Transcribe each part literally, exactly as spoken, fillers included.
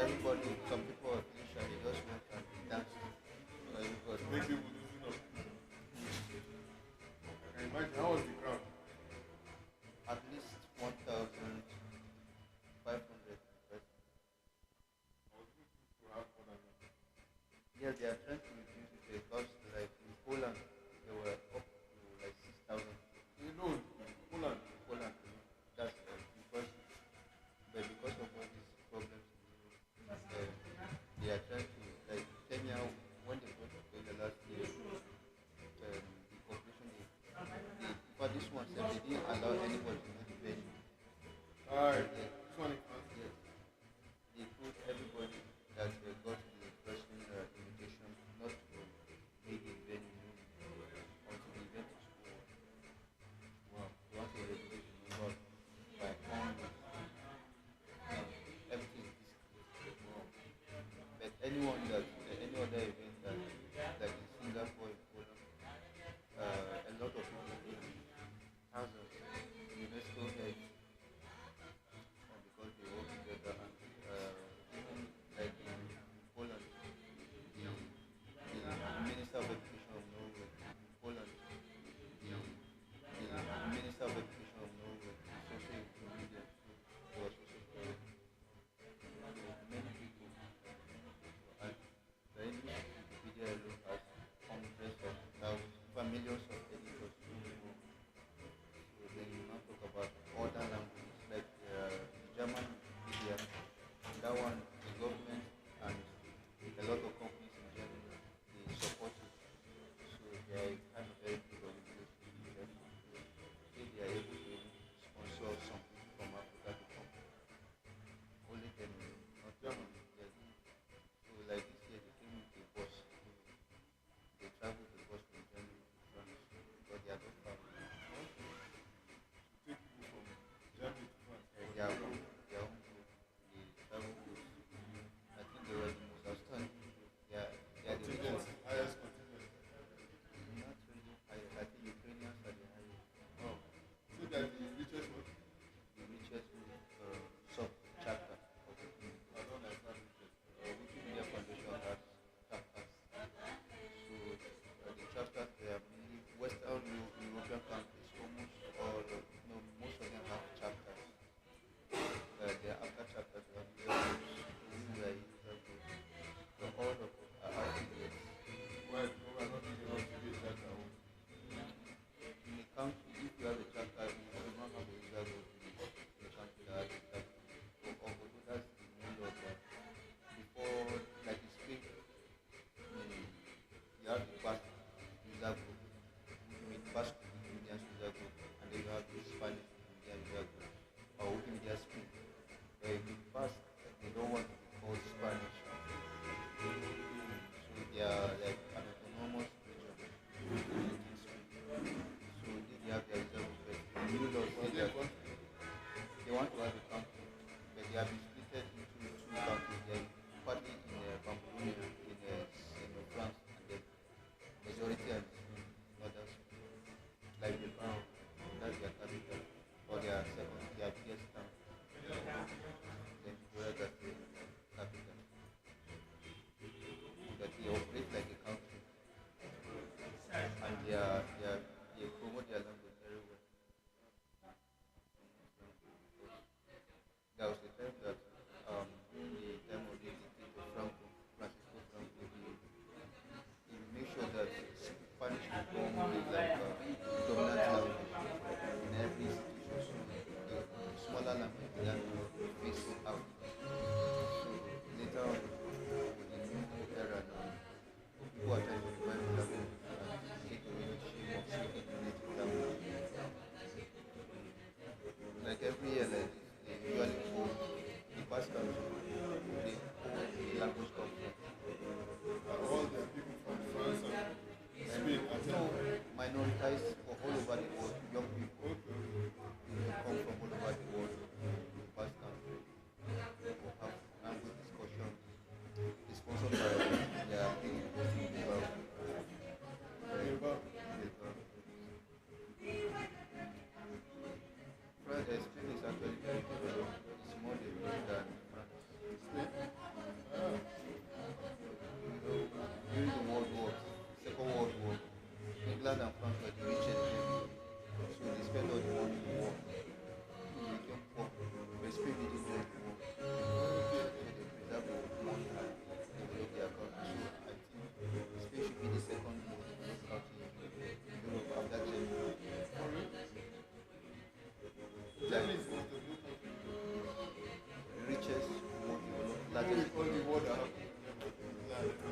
Everybody, some people are Christian, they just went and danced for everybody. Make people loosen up. I can imagine. How was the crowd? At least one thousand five hundred persons. Yes, they are trying to reduce it because, like, in Poland, they were up to, like, six thousand. You know, in Poland. Poland, that's, like, because, but because of all these problems, uh, they are trying to, like, Kenya, when they brought up the last year, um, the population, they, they, for this one, they didn't allow anybody to know the venue. All right. Yes. This one is fast. Yes. They told everybody that they got the person, uh, invitation not to make the event known until the event is over. Wow. They want to reduce the number by one week. Now, everything is discreet. Wow. But anyone that, uh, any other event that, like in Singapore, in Poland, uh, a lot of people, thousands, UNESCO heads, uh, because they work together, and, uh, even, like, in Poland, the, the Minister of Education of Norway, in Poland, the, the Minister of Education of Norway is also a comedian, so he was also there. So many people, and the English Wikipedia alone has hundreds of thousands, even millions of editors. So then you now talk about other languages like, uh, the German Wikipedia. That one, the government and a lot of companies in Germany, they support it. So they are a kind of very good organization in Germany. So they are able to even sponsor some people from Africa to come. Only them, not Germany. Yes. So, like, this year, they came with a bus. They traveled the bus from Germany to France, but they are not far. Take people from Germany to France. Uh, their own, their own group. They travel close. I think they were the most outstanding group. They are, they are the richest. Highest contingent. Not really high. I think Ukrainians are the highest. Oh. So they are the richest one? The richest, uh, sub-chapter of the community. I don't understand richest. Uh, Wikimedia Foundation has chapters. So, uh, the chapters, they are mainly Western Eu-, European countries, almost all of, no, most of them have chapters. Uh, the other chapters, we have users groups, we were user groups. So all of us are affiliates. Why? Because we are not using affiliate chapter. In a country, if you have a chapter, you will not have a user group in a country that has a chapter. So, although that's the main law, but before, like in Spain, mm, you have the Basque user group, which means Basque Wikimedians user group, and then you have the Spanish Wikimedia user group, or Wikimedia Spain. But in the past, they don't want to be called Spanish. So they are like an autonomous region. So they, they have their reserve interest. The new law says that they want to have a country, but they have been splitted into two countries. They are partly in, uh, Pamplona, in, uh, in France, and then majority are in Spain, others like Bilbao, that's their capital, or their second, their biggest town. Then Vitoria, that's the capital. That they operate like a country. And they are, they are, they promote their language very well. There was a time that, um, during the time of the dictator Franco, Francisco Franco, he, he made sure that Spanish become the, like, uh, dominant language in every institution. So the smaller language began to phase out. So later on, with the new era now, people are trying to revive the language and take away the shame of speaking the native language. Like every year, like, they usually hold the Basque Country, they hold the language conference. All the people from France and Spain attend. No, minoritized for all over the world, young people. Okay. They come from all over the world to the Basque Country. We'll have language discussion. It's sponsored by, yeah, the university. France, uh, Spain is actually very developed. It's more developed than France. Spain?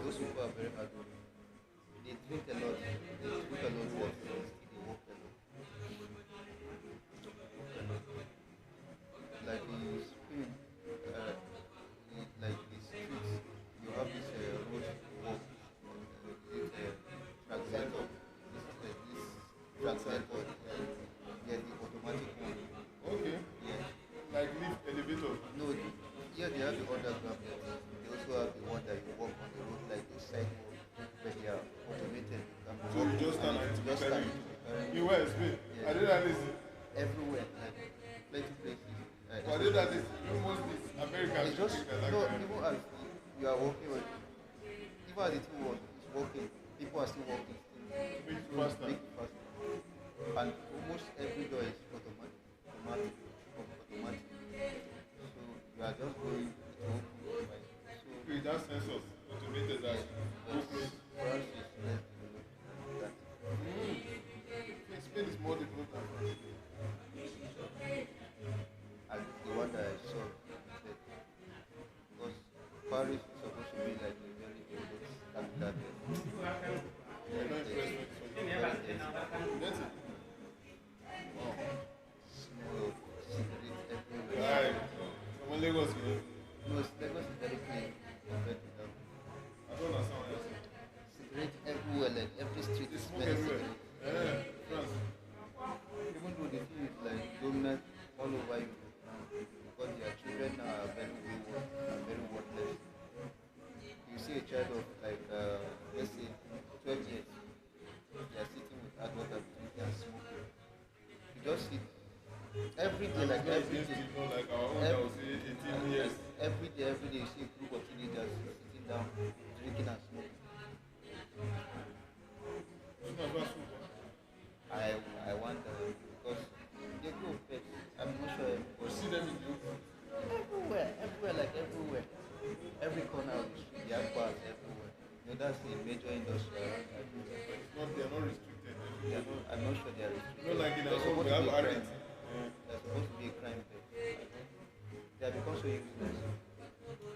Those people are very hardworking. They drink a lot. They drink a lot. Work a lot. Still, they work a lot. Like in Spain, uh, in, like the streets, you have this uh, road work. Uh, is it uh, Transcendent? This is uh, this Transcendent. Uh, yeah, the automatic one. Okay. Yeah. Like lift, elevator. No, the, yeah, they have the underground. But they also have the one that you walk on the road, like the sidewalk, but they are automated. You can So you walk just stand and and you just stand typically. You wear a spin. Yeah. I didn't know this. Everywhere, like plenty places. Like, But I didn't know this. You must be American. It's just no. Even as you are walking, like, even as the thing was is walking, people are still walking. Still. Make it So it's faster. Big faster. And almost every door is automatic. Automatic, automatic. So you are just going to open your eyes. So With that sensors, automated that. Yes, but France is less developed than that. Mm. Spain is more developed than France. At least the one that I saw, I said, because Paris is supposed to be like a very developed capital. You're not impressed with it. Very dense. That's it. Wow. Smell of cigarette everywhere. Right. From Lagos, you know? No, Lagos is very clean compared to that. I don't understand what you're saying. Cigarette everywhere, like every street is smelling cigarette. Yeah, France. Even though the thing is like dominant all over Europe now, because their children are very wayward and very worthless. You see a child of like, uh, let's say, twelve years, they are sitting with adult and drinking and smoking. You just see every day, like, every day. It's not like our own that will say eighteen years. Every day, every day, you see a group of teenagers sitting down, drinking and smoking. It's not about soup. I, I wonder because they grow pets. I'm not sure. You see them in the open. Everywhere, everywhere, like, everywhere. Every corner of the street, they have bars everywhere. You know, that's a major industry around that. It's not, they're not restricted. They're not, I'm not sure they are restricted. Not like in our own, we have arcades. They're supposed to be a crime, but they have become so useless.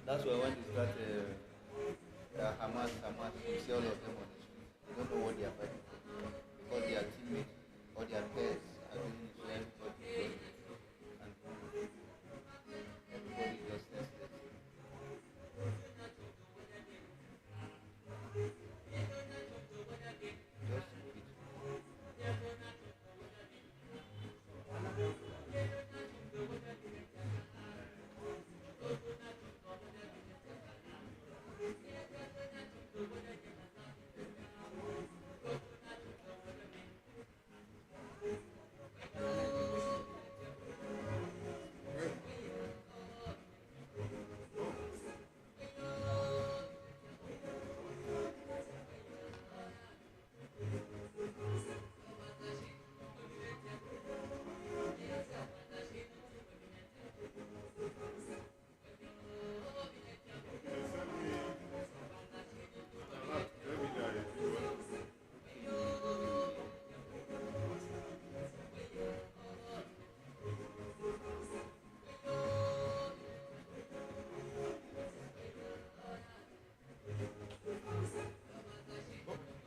That's why when they start, uh, uh, Hamas, Hamas, you see all of them on the street. They don't know what they are fighting for because their teammates or their peers are doing it, so everybody is going, and everybody is just senseless. Just stupid.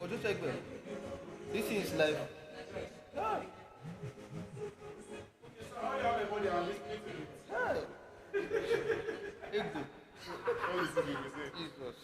Ojo check well. This thing is live. Ah. Hey. Ego. Jesus.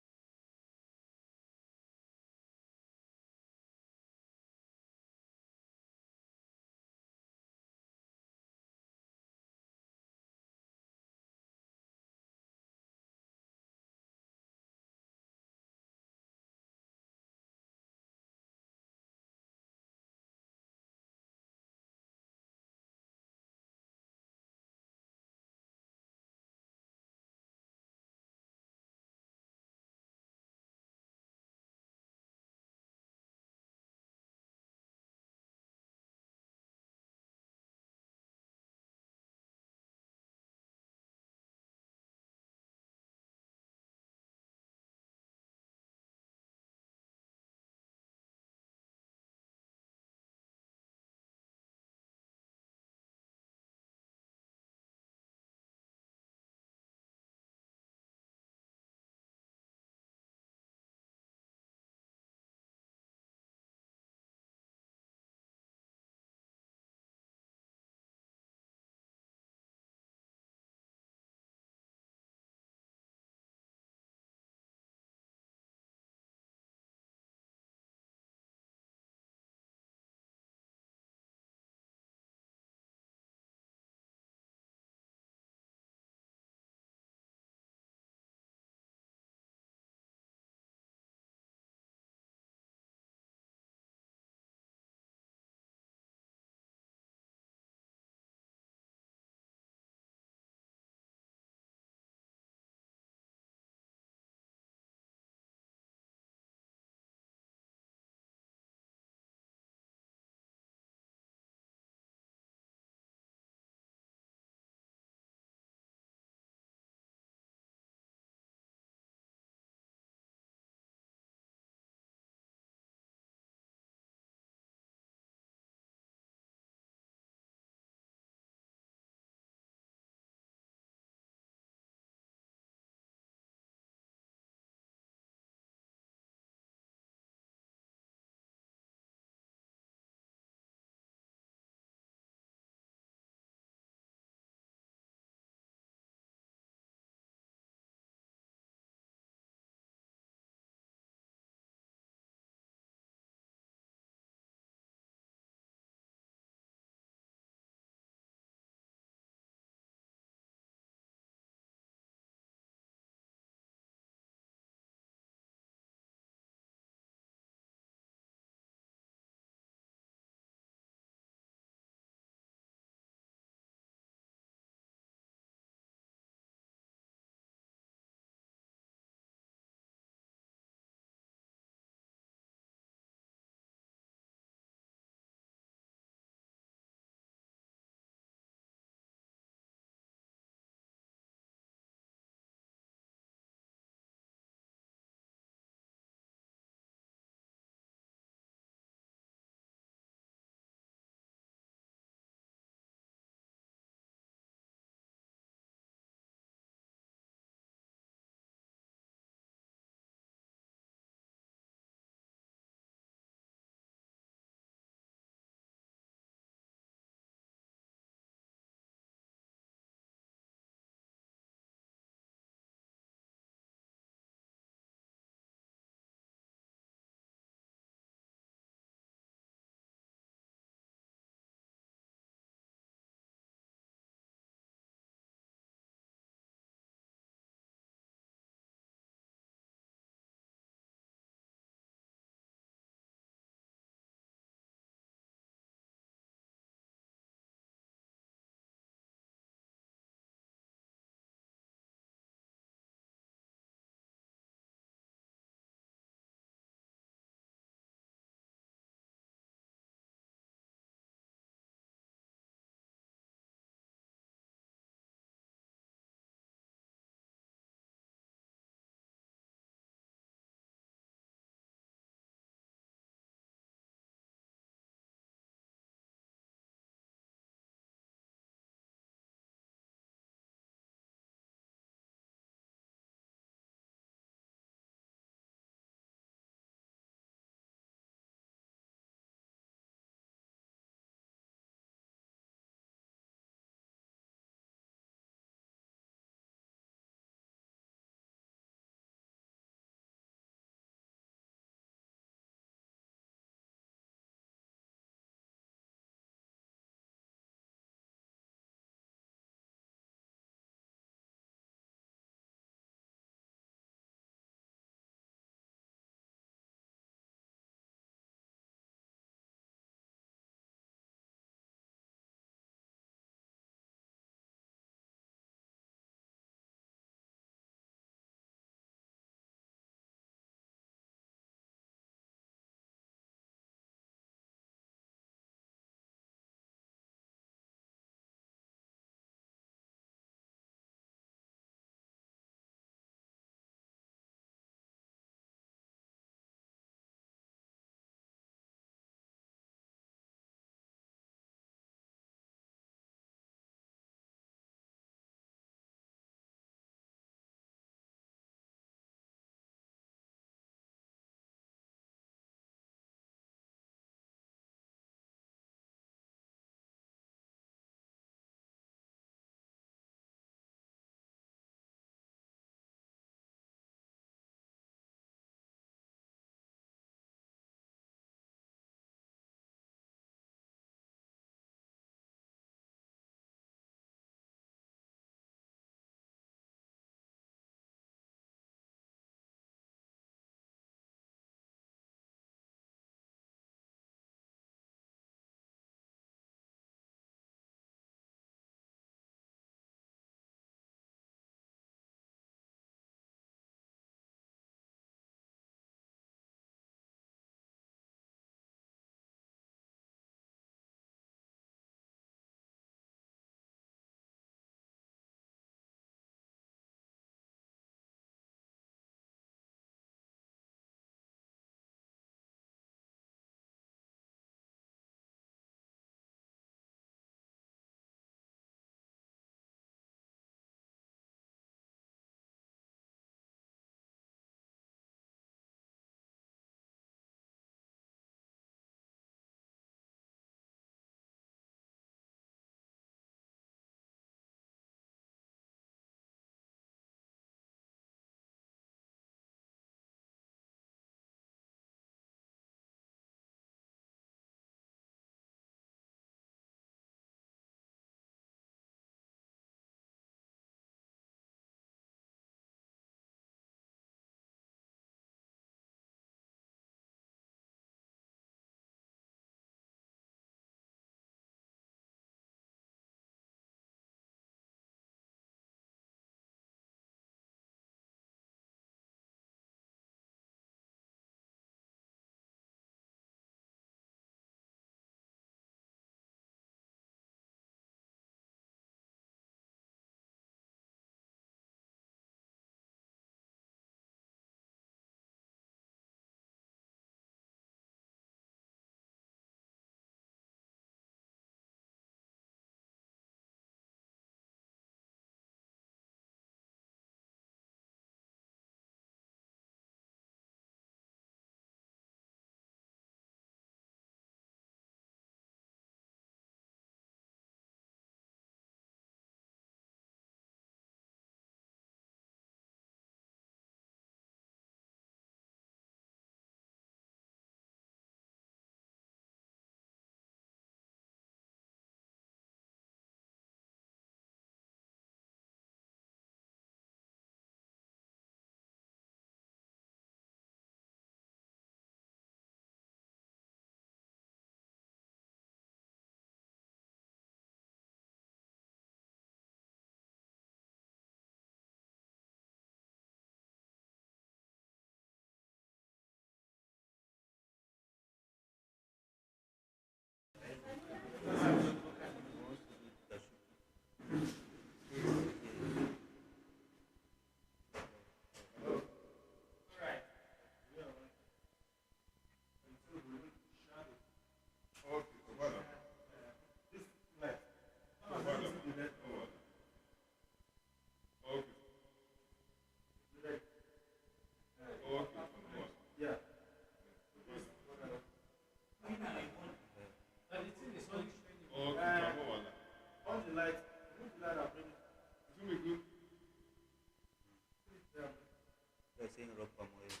Sing rock pamoja.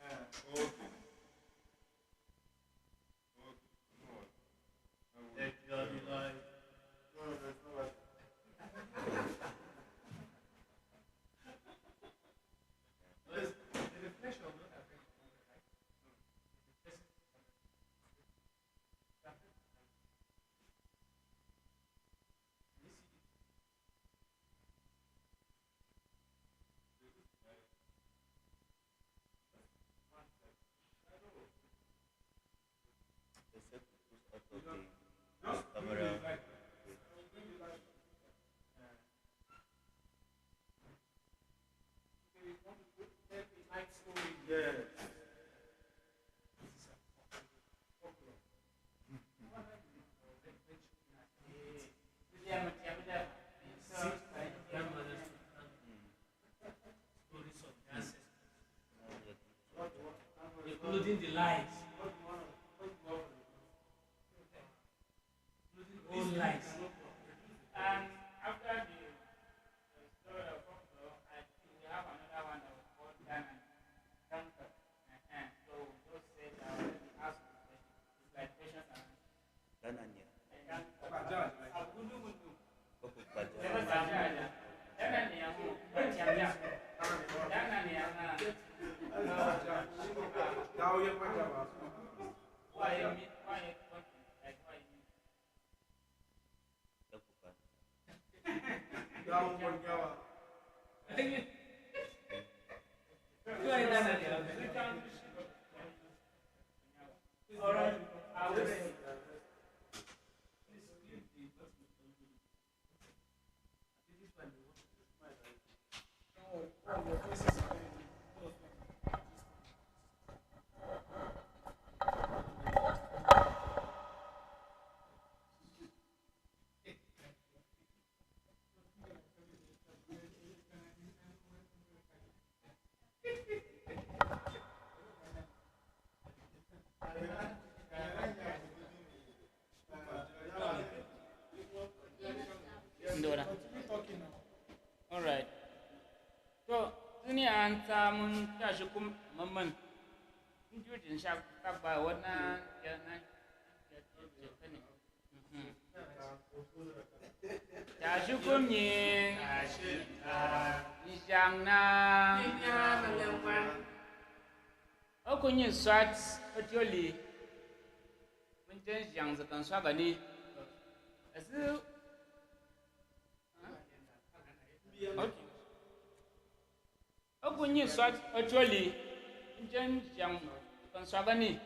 Eh, okay. Okay. No. No, no, no. No, there's no one. Yes, the reflection will not affect the content, right? No. The person Including the lies. Including all lies. And after the, the story of Oklo, I think we have another one that we call Dana. Dana. Uh-huh. So we just said that we ask the question. It's like questions and answers. Dana ni ya? Dana. Oku Baja. Ndora. All right. So, tuni an samun tashi kum mamman. Njutin shak takba wana ya na. Mhm. Tashi kum nyi. Nshang na. Oku nyi swat otioli. Minten shang zakan swagani. Asu. Huh? Okay. Oku nyi swat otioli, njen jang kan swagani.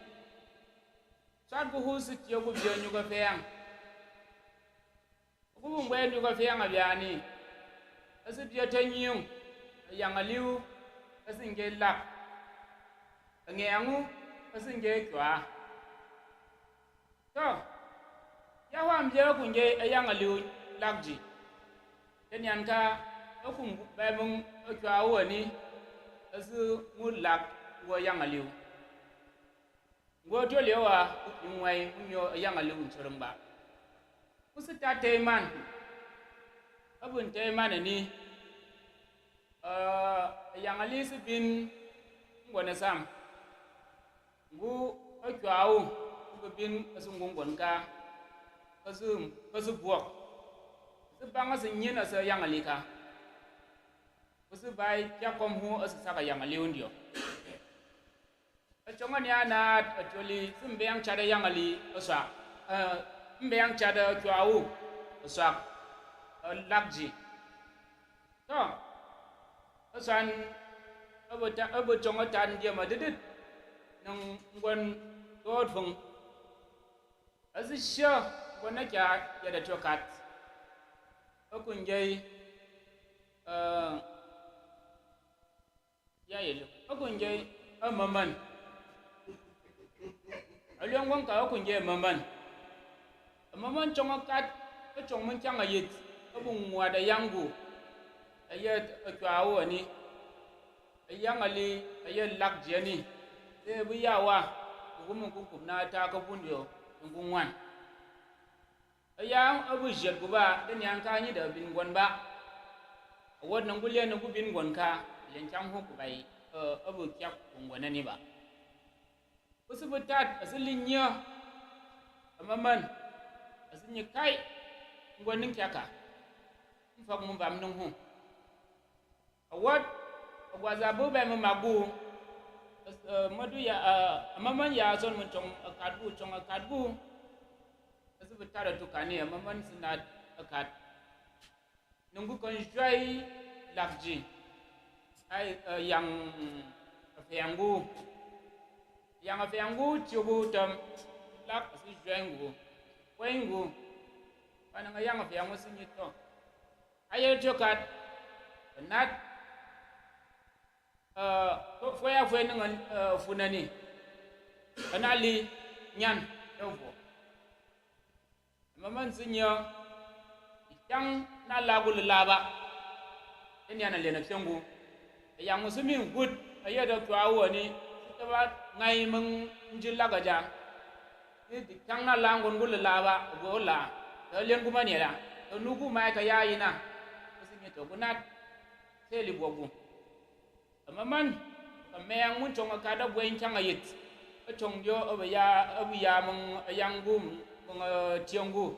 Swat gu husi tiyo gu biyo nyuga feyang. Gu bungwe nyuga feyang abiani. Asi biyo te nyung, yang aliu, asi nge lak. Nge yangu, asi nge kwa. To, ya hwa mbiye oku nje eyang aliu lakji. Te nyan ka oku mbu-, bemung okwa uwani, asu ngu lak uwa yang aliu. Ngu otioli owa, oku nyung wai, ngu nyo eyang aliu nchorong ba. Kusi ta teiman. Abun teiman ni. Ah, eyang ali si bin ngwon esam. Ngu okwa u, ngu bin asu ngu ngwon ka, asu, asu buok. Asu bang asu nyin asu yang ali ka. Asu bai kya kom hu asu saka yang ali undio. Achonga ni ana atioli, si mbe yang chada yang ali, aswa. Eh, mbe yang chada okwa u, aswa. Eh, lakji. To, asan, abu ta-, abu chongo tan dia ma didit. Nang ngwan dot fung. Asi sha, ngwan na kya ya da chokat. Oku nje, eh, ya yelo. Oku nje, amaman. Aliong wang ka oku nje amaman. Amaman chong akat, achong man chang ayit. Abu ngwada yangu. Ayet okwa u ani. Ayang ali, ayet lakji ani. Te bu yawa. Kukumu kukum na ta kapundio. Ngungwan. Aya abu jet guba, den yan ka nyi da bin ngwon ba. Awot nang gu len nang gu bin ngwon ka, len chang hu gubai. eh, abu kyak ngwanani ba. Usi bu tat, asi li nya. Amaman, asi nyi kai, ngwani kyaka. Mfak mu bam nung hu. Awat, agwaza bu ba mu magu. As-, eh, madu ya, eh, amaman ya son mun chong akat gu, chong akat gu. Asi bu tat atukani, amaman sinat akat. Nungu kan jwai lakji. Ai, eh, yang afeyangu. Yang afeyangu chugu tam lak asi jwai ngu. Wai ngu. Pana nga yang afeyangu sinyito. Ayel chokat. Nat. Eh, fo-, foya fo ni ngan, eh, funani. Kana li nyan. Yovo. Maman sinya, ikyang na lagu laba. Eni ana lena kyangu. Yang musu mi ngut, aya da twa wani, sitaba ngai mang nji lagaja. Ni ikyang na langu ngu laba, go la. Da len gu mani la. Da nugu mai ka ya ina. Musu ni to gunat. Seli bogu. Amaman, ka meyang mun chong akada bwe nchang ayit. Achong dio, abu ya, abu ya mung ayang gu, mung, eh, tiang gu,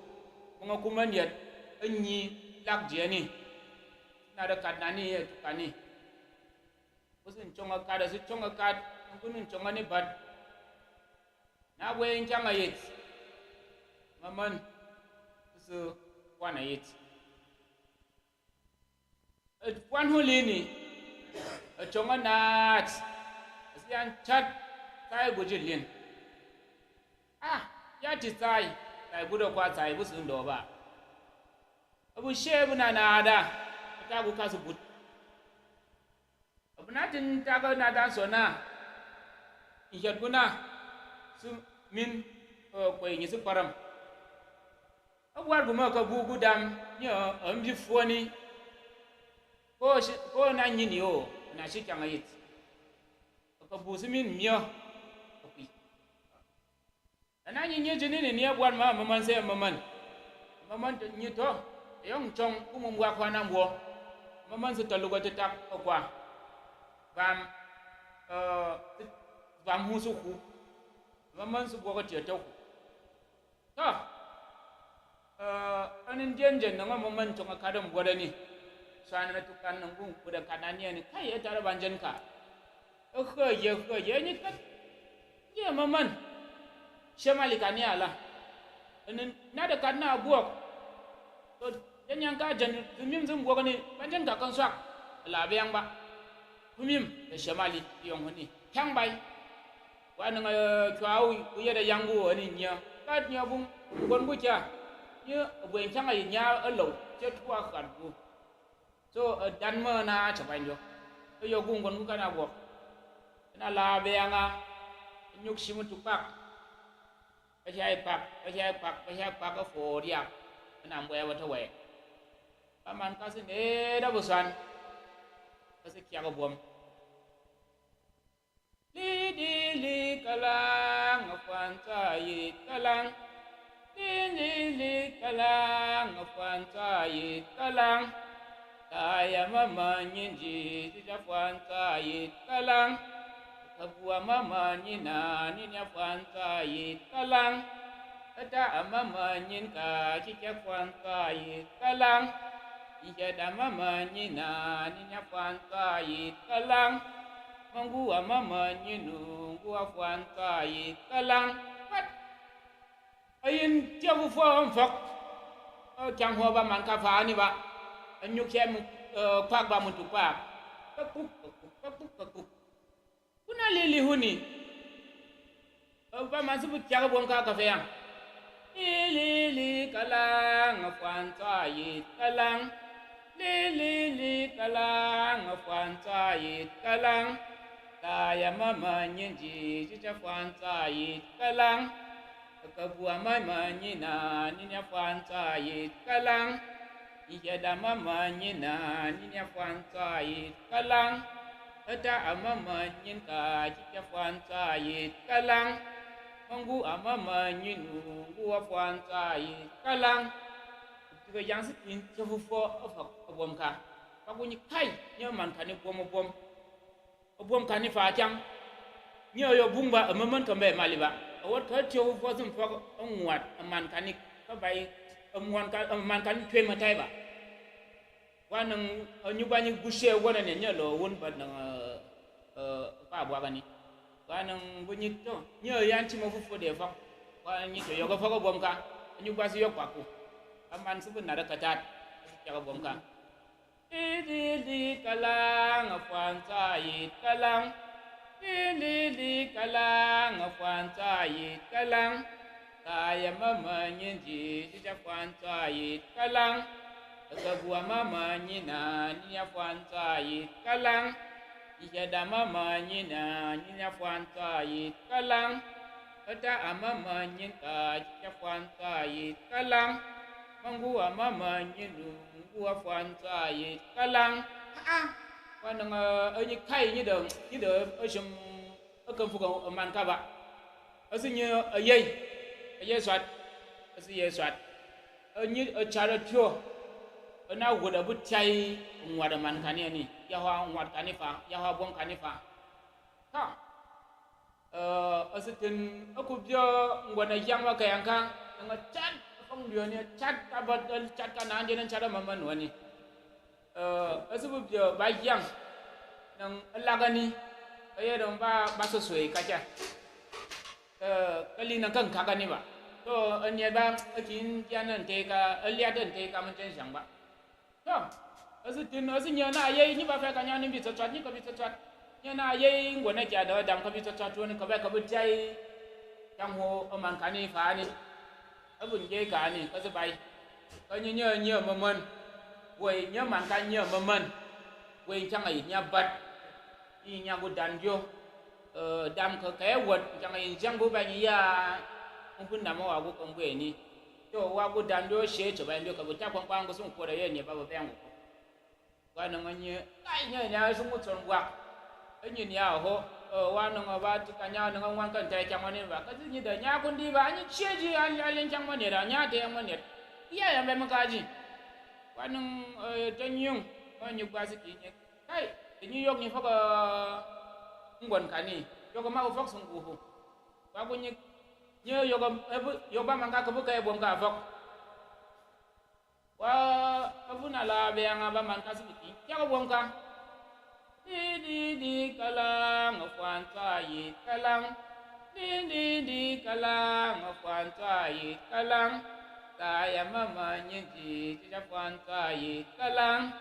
mung akuman yat, anyi lak jeni. Na da kat nani, eh, tukani. Usun chong akada, su chong akad, kunun chong ani bad. Na bwe nchang ayit. Amaman, usu wana yit. Wan hulini, achong anat, asian chat, tai gujilin. Ah, ya ti tai, tai gudo kwa tai gusundo ba. Abu shebu na nada, atagu kasu but. Abu natin taga nada sona, ihyat guna, su min, eh, kwe nyisi param. Agwar guma ka bu gudam, nyo, ambi foni. Ko shi-, ko na nyini o, na shi kyang ayit. Ka bu simin myo. Ka pi. Na na nyini jini ni ni agwar ma, maman se maman. Maman to, nyi to, yong chong, kumu mbwa kwa na mbwo. Maman se taluga te tak, okwa. Bam, eh, bam husu ku. Maman su bwa ka tiya to ku. To. Eh, anin jenjen na nga maman chong akadam gwadani. So anana tukan nungu kuda kanani ani. Kai, eh, tara banjen ka. Eh, eh, ye, eh, ye, ni kat. Ye maman. Shemali kani ala. Anin, nada kadna abuok. To, jen yang ka jen, zumim zum buok ni, banjen ka kan swak. La beyang ba. Kumim, eh, shemali, yong ni. Kyang bai. Wa nanga, eh, chwa u, u yada yangu ani nya. Kat nya bung, gon bu cha. Nya, buen changa nya alo. Che tuwa kat bu. So, eh, dan ma na cha banjo. Eh, yo gung gon bu kana bo. Na la be anga. Nyuk shimu tupak. Ba shai pak, ba shai pak, ba shai pak, eh, fo diak. Na mbwe wa tawe. Ba man kasi ne da busan. Kasi kya ko bom. Li di li kalang, afwan sa yit kalang. Li di li kalang, afwan sa yit kalang. Kaya mama nyinji, sija afwan sa yit kalang. Kabua mama nyina, nini afwan sa yit kalang. Ata amama nyin ka, chicha fwan sa yit kalang. Ihyada mama nyina, ninya fwan sa yit kalang. Mangu amama nyinu, ngu afwan sa yit kalang. What? Ayin tiagu fo mfok. O, kyang ho ba man ka fani ba. Anyuk ya mu, eh, kwak ba mutu kwak. Kakuk, kakuk, kakuk, kakuk. Kuna lili huni. Ba man subu tiaga bom ka kafe yang. Lili kalang, afwan sa yit kalang. Lili kalang, afwan sa yit kalang. Kaya mama nyinji, chicha fwan sa yit kalang. Kabua mama nyina, ninya fwan sa yit kalang. Ihyada mama nyina, ninya fwan sa yit kalang. Ata amama nyin ka, chicha fwan sa yit kalang. Mangu amama nyinu, ngu afwan sa yit kalang. Tiga yang si tin, chafu fo, afak, abom ka. Pakunyi kai, nyaman kani bom, bom. Ɔ buɔm kani fa akyang. Nyi ɔ yɔ bung ba, ɔ mɔmɔn kɛ mbɛ mali ba. Ɔ wot kɛ tio wu fɔs mfɔk, ɔ ŋuat, ɔ man kani, kɛ bai, ɔ ŋuan ka, ɔ man kani tue mɛtai ba. Wa nang, ɔ nyu ba nyi gushe wɔ nɛ ni, nyi ɔ lɔ wun ba nang, ɔ, ɔ, pa bua kani. Wa nang bu nyi to, nyi ɔ yan ti mɔ fu fo de fɔk. Wa nyi to, yɔ kɛ fɔk ɔ buɔm ka, ɔ nyu ba si yɔ kwa ku. Ɔ man si bu na rɛ kɛ tat, si kyɛ kɛ buɔm ka. Di di di kalang, a fwan sa yit kalang. Di di di kalang, a fwan sa yit kalang. Sa ya mama nyin di, di ya fwan sa yit kalang. Ka bua mama nyina, nyi ya fwan sa yit kalang. Di ya da mama nyina, nyi ya fwan sa yit kalang. Ka ta a mama nyin ka, di ya fwan sa yit kalang. Mangu a mama nyinu, ngu a fwan sa yit kalang. Aa, wa nang, ɔ, nyi kai nyi dɔ, nyi dɔ, ɔ shim, ɔ kɛ mfuk ɔ man ka ba. Ɔ si nyi, ɔ yei, ɔ yei swat, ɔ si yei swat. Ɔ nyi, ɔ char ɔ tio, ɔ na wud ɔ bu tai, ŋuat ɔ man kani ani, ya hɔ ŋuat kani fa, ya hɔ buɔm kani fa. Ka. Ɔ, ɔ si tin, ɔ ku bio ngwa na yang wa ka yang ka, nang ɔ chat, ɔ fong dio ni, ɔ chat, ɔ ba, ɔ chat ka na andi na chat ɔ mama nwa ni. Ɔ, ɔ si bu bio ba yang, nang ɔ lagani, ɔ yɛ dong ba, ba so swe ka cha. Ɔ, kali nang kang kagani ba. To, ɔ ni ba, ɔ kin yan nang te ka, ɔ liat nang te ka man chen shang ba. To, ɔ si tin, ɔ si nyi na yei, nyi ba fɛ ka nyi ni bi tsɔtsɔt, nyi ka bi tsɔtsɔt. Nyi na yei, ngwa na kya da dam ka bi tsɔtsɔt, wani ka ba ka bi tai. Kyang ho, ɔ man kani fa ni. Ɔ bu nyi kani, ka si bai. Ka nyi nyi nyi mɔmɔn. Wei, nyi man ka nyi mɔmɔn. Wei, kyang a yi nyi bat. Nyi nyi gu dan dio. Ɔ, dam kɛ, kɛ wot, jang in jang bu ba nyi ya, mpun na mɔ wa gu kɛ mbwe ni. To, wa gu dan do she, to ba ndio kɛ bu ta kwan kwan gu sun kore ye ni ba bu bɛngu. Wa nang nyi, kai nyi, nyi a sun gu tson wa. Nyi ni a ho, ɔ, wa nang ba ti ka nya nang wan kan ta kya mani ba. Ka ti nyi da nya kun di ba, nyi che ji, an, an kya mani da, nya te mani. Ya ya mbɛ makaji. Wa nang, ɔ, to nyung, ɔ, nyi ba si ki nyi. Kai, ti nyi yok nyi fɔk, ɔ, ngwan kani. Yok ma fɔk sung kuhu. Wa ku nyi, nyi yok, ɔ, ɛ bu, yok ba man ka kɛ bu kɛ buɔm ka fɔk. Wa, ɔ bu na la bɛ anga ba man ka si biti. Kya kɛ buɔm ka. Di di di kalang, ɔ fwan sa yit kalang. Di di di kalang, ɔ fwan sa yit kalang. Sa ya mama nyin di, di ya fwan sa yit kalang.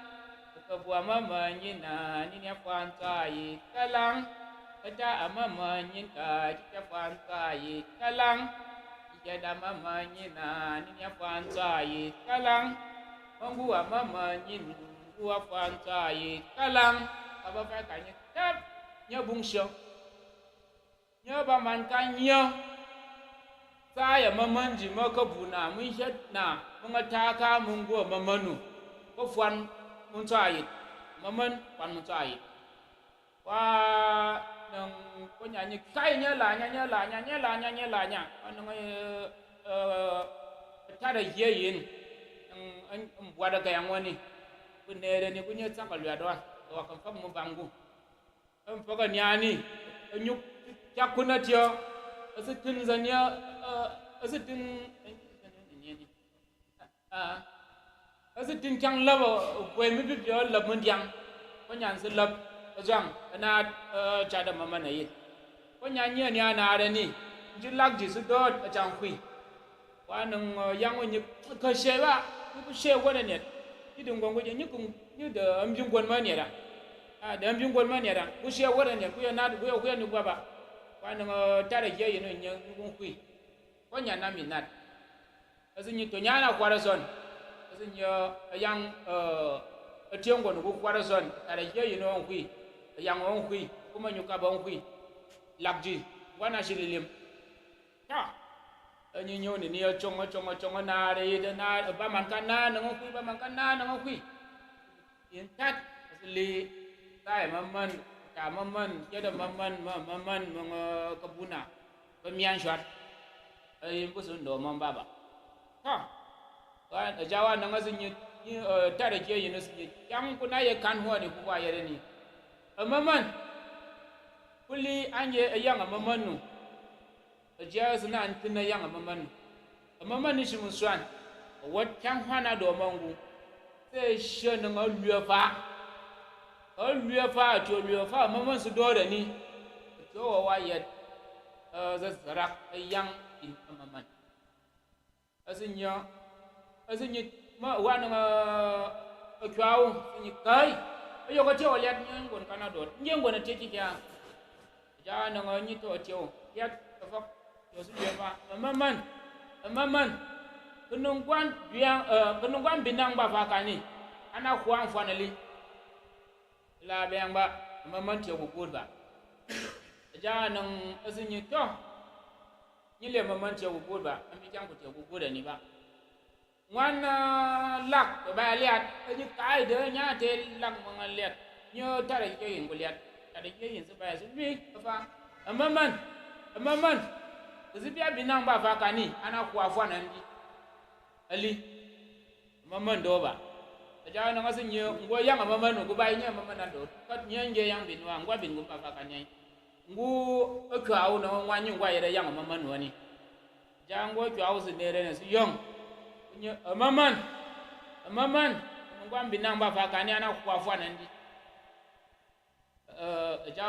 Ka bua mama nyina, nyi ni a fwan sa yit kalang. Ka ta a mama nyin ka, di ya fwan sa yit kalang. Di ya da mama nyina, nyi ni a fwan sa yit kalang. Mangu a mama nyin, ngu a fwan sa yit kalang. Ka ba fa ka nyi tap, nyi bung sho. Nyi ba man ka nyi. Sa ya mɔmɔn ji mɔ ka bu na, mun shet na, mun nga ta ka mun gu mɔmɔnu. Ko fwan mun sa yit. Mɔmɔn fwan mun sa yit. Wa nang ko nya nyi kai nya la nya, nya la nya, nya la nya, nya la nya. Wa nang, ɛ, ɛ, tara ye yin. Nang, an, an bua da ka yang wani. Ku nere ni ku nyi tsang ka lwa dwa. Wa kan fak mu bangu. Ɔ mfɔk ɔ nyani, ɔ nyuk, cak kun a tio, ɔ si tin zan ya, ɔ, ɔ si tin, ɔ si tin kyang lab, ɔ, ɔ bwe mi bibia ɔ lab mun diang, ko nyan si lab, ɔ zang, ɔ na, ɔ, chada mama na yit. Ko nyan nyi a ni a na a rani, nji lak ji si dot, ɔ chang kwi. Wa nang, ɔ, yang ɔ nyi ka she ba, nyi ku she won a nyet. Nyi di ngong ku je, nyi ku, nyi di, ɔ, mbi ngwon ma nyet a. A, di mbi ngwon ma nyet a. Ku she won a nyet, ku ya na, ku ya, ku ya nyi ku ba ba. Wa nang, ɔ, tara je yin ɔ nyi, nyi ku kwi. Ko nya na mi nat. Ɔ si nyi to nya na kwara son. Ɔ si nyi, ɔ, yang, ɔ, ɔ tieng ngwon ku kwara son. Tara je yin ɔ kwi. Yang ɔ kwi. Kuma nyu ka ba ɔ kwi. Lak ji. Wa na shi lilim. Ta. Ɔ nyi nyo ni ni ɔ chong, ɔ chong, ɔ chong, ɔ na re yi de na, ɔ ba man ka na, na ŋo kwi ba man ka na, na ŋo kwi. Yin tat, ɔ si li, ta ɛ mɔmɔn, ta mɔmɔn, kɛ dɔ mɔmɔn, mɔ, mɔmɔn, mɔ ŋo ka bu na. Ba mian shwat. Ɔ yin bu sun do mɔm baba. Ta. Wa, ɔ ja wa na ŋo si nyi, nyi, ɔ, tara je yin ɔ si nyi. Kyang ku na ye kan huwa ni ku wa ye re ni. Ɔ mɔmɔn. Li ange e yang a maman nu. A ja si na antin a yang a maman nu. A maman ni si mu swan. A wat kyang hana do mangu. Se sha na nga lua fa. A lua fa, a cho lua fa, a maman si do da ni. A cho wa wa yet. A za zarak a yang in a maman. A si nya, a si nyi, ma, wa na nga, a, a chwa u, si nyi kai. A yo ka che wa liat nyi ngon kana dot. Nyi ngon a che chi kya. Ja na nga nyi to che u. Liat, a fak, yo si liat ba. A maman, a maman. Kunungwan biang, a, kunungwan binang ba fa kani. Ana kwan finally. La beng ba, maman tiyo ku kut ba. Ja nang a si nyi to. Nyi le maman tiyo ku kut ba, a mi tiang ku tiyo ku kut a ni ba. Ngwan, a, lak, ba liat, a nyi kai de, nya te lak ma nga liat. Nyo tara ke yin ku liat. Tara ke yin si ba ya si lui, a fa. A maman, a maman. Ka si bia binang ba fa kani, ana kwa fwa na ndi. A li. Maman do ba. A ja na nga si nyi, ngwa yang a maman nu, ku ba nyi a maman na do. Kat nyi nge yang bin wa, ngwa bin ku ba fa ka nyi. Ngu a chwa u na ngwa nyi ngwa yere yang a maman wa ni. Ja ngwa chwa u si nere na si yong. Nyi, a maman. A maman. Ngwa bin nang ba fa ka ni ana kwa fwa na ndi. A, a ja,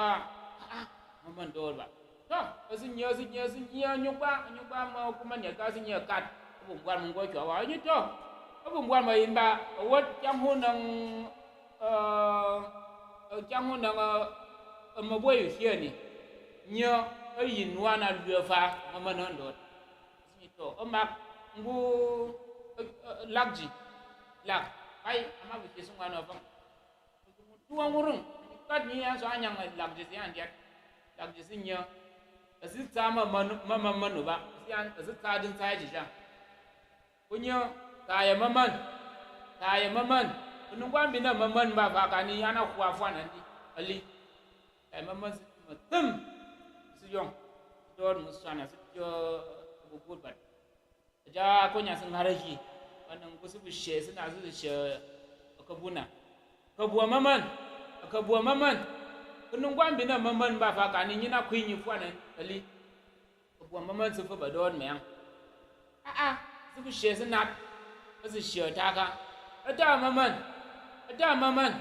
a, a, maman dor ba. To, a si nyi, a si nyi, a si nyi, a nyuk ba, a nyuk ba ma kuma nyi ka si nyi kat. A bu ngwan mu ngwa chwa wa, a nyi to. A bu ngwan ma in ba, a wat kyang hu nang, a, a kyang hu nang, a, a ma boy yu shia ni. Nyi, a yin wa na lua fa, maman na dor. A si nyi to, a mak, ngu, a, a, lak ji. Lak, ai, a ma bu shi sung wa na fa. Tuwa ngurung, kat nyi yan so anyang lak ji si yan diat. Lak ji si nya. A si tsa ma manu, ma, ma manu ba. Si yan, a si tsa din tsa ji ja. Ku nya, tsa ya maman. Tsa ya maman. Ku nungwan bina maman ba fa ka ni ana kwa fwa na ndi. A li. Tsa ya maman si ma tum. Si yong. Dor mu swana si jo bu gut bat. A ja ko nya si ngara hi. Ba nang ku si bu she, si na si she, a ka bu na. Ka bu a maman. A ka bu a maman. Ku nungwan bina maman ba fa ka ni nyi na kwi nyi fwa na a li. Ka bu a maman si fu ba dor me yang. A, a, si bu she si na. Ka si she ta ka. A ta maman. A ta maman.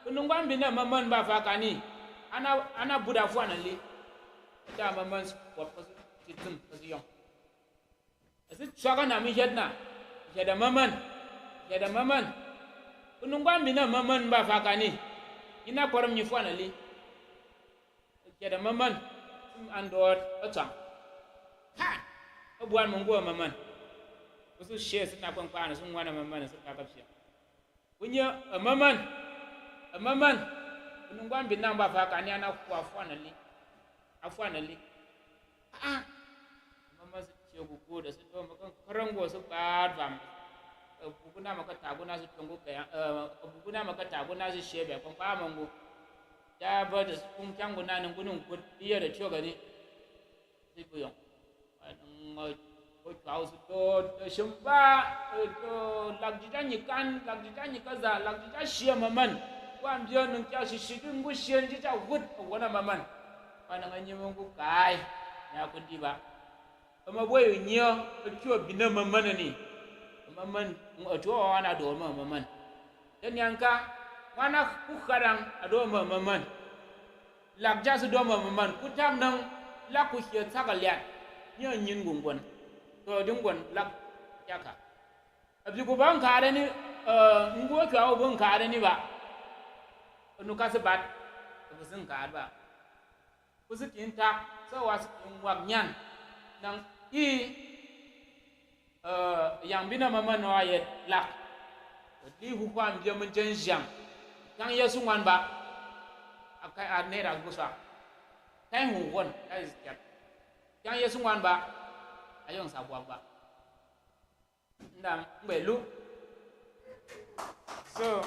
Ku nungwan bina maman ba fa ka ni. Ana, ana bu da fwa na li. A ta maman si kwa ka si, si tum, ka si yong. A si chwa ka na mi yet na. Yet a maman. Yet a maman. Ku nungwan bina maman ba fa ka ni. Ina korom nyi fwa na li. Yet a maman. Sim an dor a chang. Ha! A bu an mungu a maman. Ku si she si na kwan kwa na si ngwan a maman si ka ka shi. Ku nya, a maman, a maman. Ku nungwan bina ba fa ka ni ana kwa fwa na li. A fwa na li. A, a. A maman si tiyo ku gut a si to ma ka karang go si ba bam. A bu ku na ma ka ta gu na si tongu ka ya, a bu ku na ma ka ta gu na si she be kwan kwa mungu. Ja ba da si kum kyang gu na nang gu nung gut. Iya da tiyo ga ni. Si bu yong. Wa nang, a, ko chwa u si to, to shimba, e, to lak ji ja nyi kan, lak ji ja nyi ka za, lak ji ja shi a maman. Wa mbia nung kya shi shi ngu shi ji ja gut, a wa na maman. Wa nang a nyi mungu kai, nya ku di ba. A ma boy yu nya, a chwa bina maman ni. A maman, a chwa wa na do ma maman. Te nyanka, wa na ku karang, a do ma maman. Lak ja si do ma maman, ku tam nang, lak ku shi a tsa ka liat. Nyi a nyin gu ngwan. To di ngwan, lak ja ka. A bi ku ba nkare ni, e, ngu a chwa u bu nkare ni ba. Nu ka si bat, a bu si nkare ba. Ku si kin tak, so wa si kin wak nyan. Nang i, e, yang bina maman wa yet lak. Di hu kwa mbia mun jen jang. Kyang Yesu ngwan ba. A ka a nera gu sa. Kai hu won, kai is kyat. Kyang Yesu ngwan ba. A yong sa wak ba. Ndam, mbe lu. So,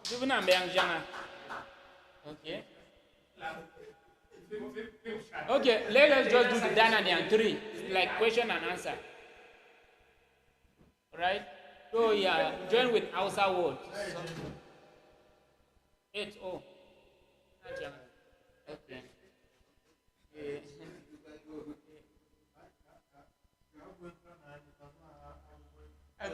di bu na mbe yang janga. Okay. Okay, let us just do the Dananiang three. It's like question and answer. All right? So, yeah, join with Hausa words. So, eight, oh. Okay.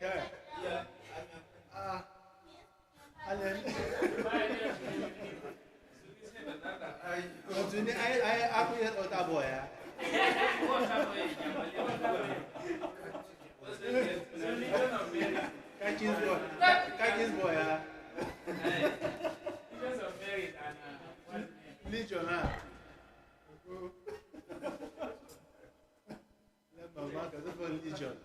Yeah. Ah. Alan. Continue. I, I, aku ya ota boya. Kakis boya. Kakis boya. Legion, ah. Let my mouth as if a Legion.